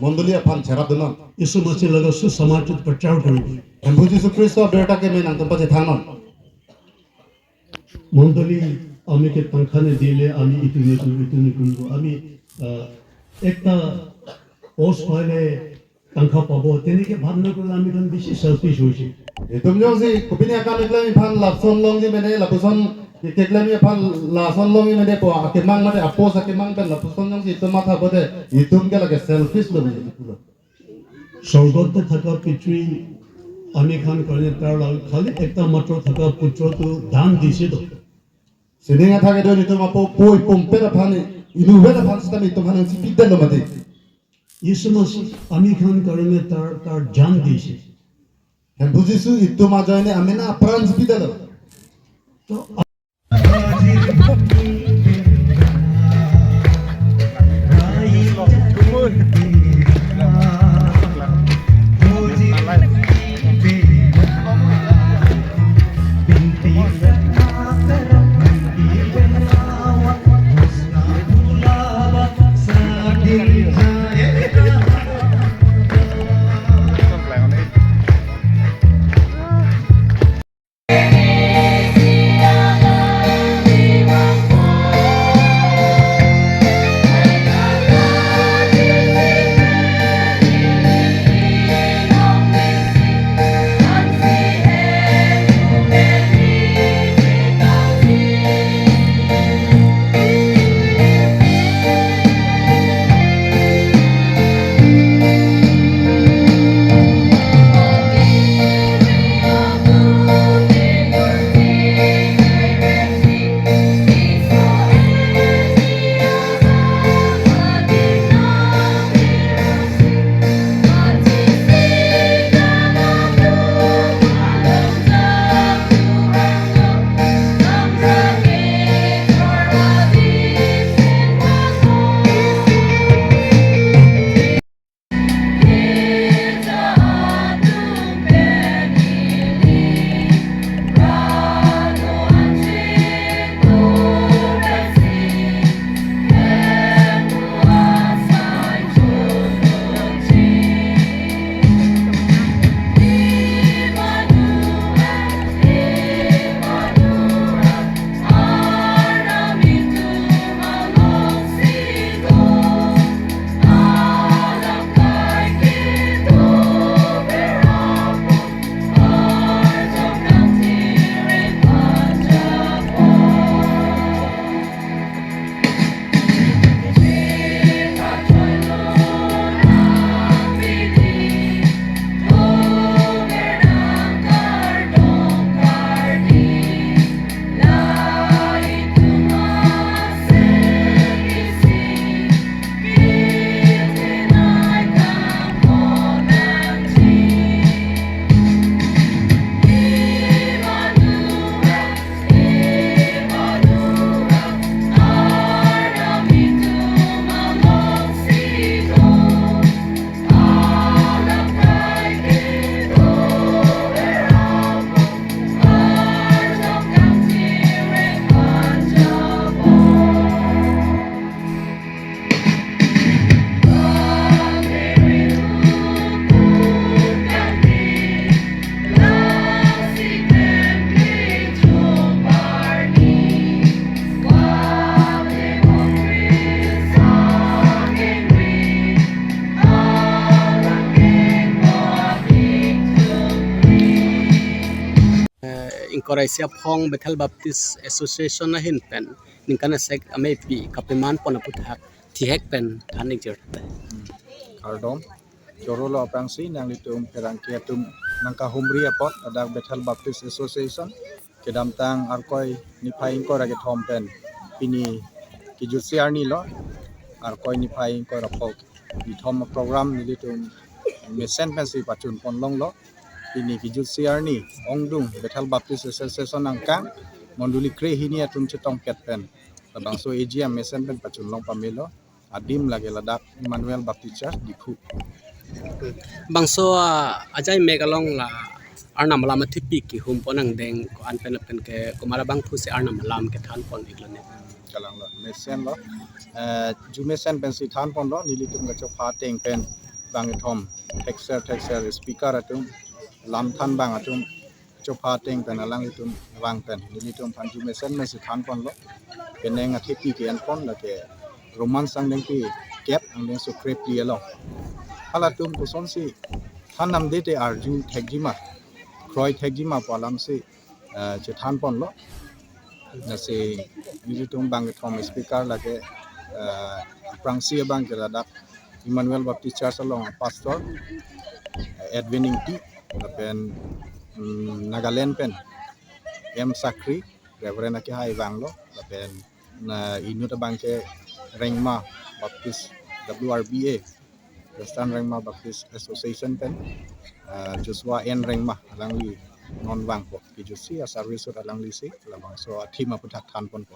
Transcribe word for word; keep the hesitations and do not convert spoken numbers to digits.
Mondoli aphan cherapdunnon. Jisu Masih laga susamachar pachar kori. Hemphu Jisu Khristo abirta keme nangtum pachethangnon. Mondoli, আমি কে tangka ne dile, আমি ইটো নিকো, ইটো নিকো, আমি, আহ, একটা post পাইলে tangka pabo, teneke bhabna korle amikhan besi selfish hoise. Itum jongsi kopine akam keklem aphan lapuson longji mene, lapuson keklem aphan lason longji mene pu akemang mate a-post akemang pen lapuson jongsi itum matha pute, itum ke lake selfish lo mene pulo. স্বৰ্গত থকা পিতৃ আমি খান কাৰণে তাৰ লগ খালি একটা মাত্ৰ থকা পুত্ৰটো দান দিছে তো। Sining athak kedo itum apo poi pumpet aphan, inutvet aphan sitame itum aphan nangchipidetlo mati. Jisu Masih আমি খান কাৰণে তাৰ, তাৰ জান দিছে। Hemphu Jisu itum ajoine amena apran chipidetlo. তো Eh, ingkoi ra isi aphong Bethel Baptist Association ahin pen ningkan asek ameipi kapeman pon aphuthak thihek pen than-ik jir. Kardom, choro lo aphrangsi nanglitum pherangke atum nangkahumri apot ladak Bethel Baptist Association kedamtang Arkoi niphai ingkoi ra kethom pen pini kejutsi arni lo, Arkoi niphai ingkoi ra phok nithom program nelitum mesen pensi pachun pon longlo. Pini kejutsi arni ongdung Bethel Baptist Association angkang mondoli krehini atum chetongpet pen labangso A G M mesen pen pachun long pamelo. Adim lake ladak Emmanuel Baptist Church, Diphu. Bangso, ah, ajai mek along la Arnam alam athipi kehum pon angdeng ko-an pen lapen ke komat abangphu si Arnam alam kethan pon-ik lone? Kalang lo, mesen lo. Eh, ju mesen pensi thanponlo, nelitum kachopha ateng pen bangkethom thekser thekser speaker atum, lam thanbang atum, chopha ateng pen alanglitum vang pen nelitum aphan ju mesen mesen thanponlo. Penang athepi ke-enpon lake Roman angdengpi kep angdengso krephli along. Halatum kosonsi than namde te arju thekjima, kroi thekjima pu alamsi, eh, chethanponlo. Lasi nelitum bangkethom speaker lake, eh, aphrangsi abang ke ladak Emmanuel Baptist Church along pastor, eh, Edwin Ingti, lapen, mm, Nagaland pen M Sakri, Reverend akehai vanglo, lapen na inut abang ke Rengma Baptist W R B A, Western Rengma Baptist Association pen, ah, Joshua N Rengma alangli non vangpo. Kejutsi a-service ahut alanglisi labangso a-theme aputhak thanponpo.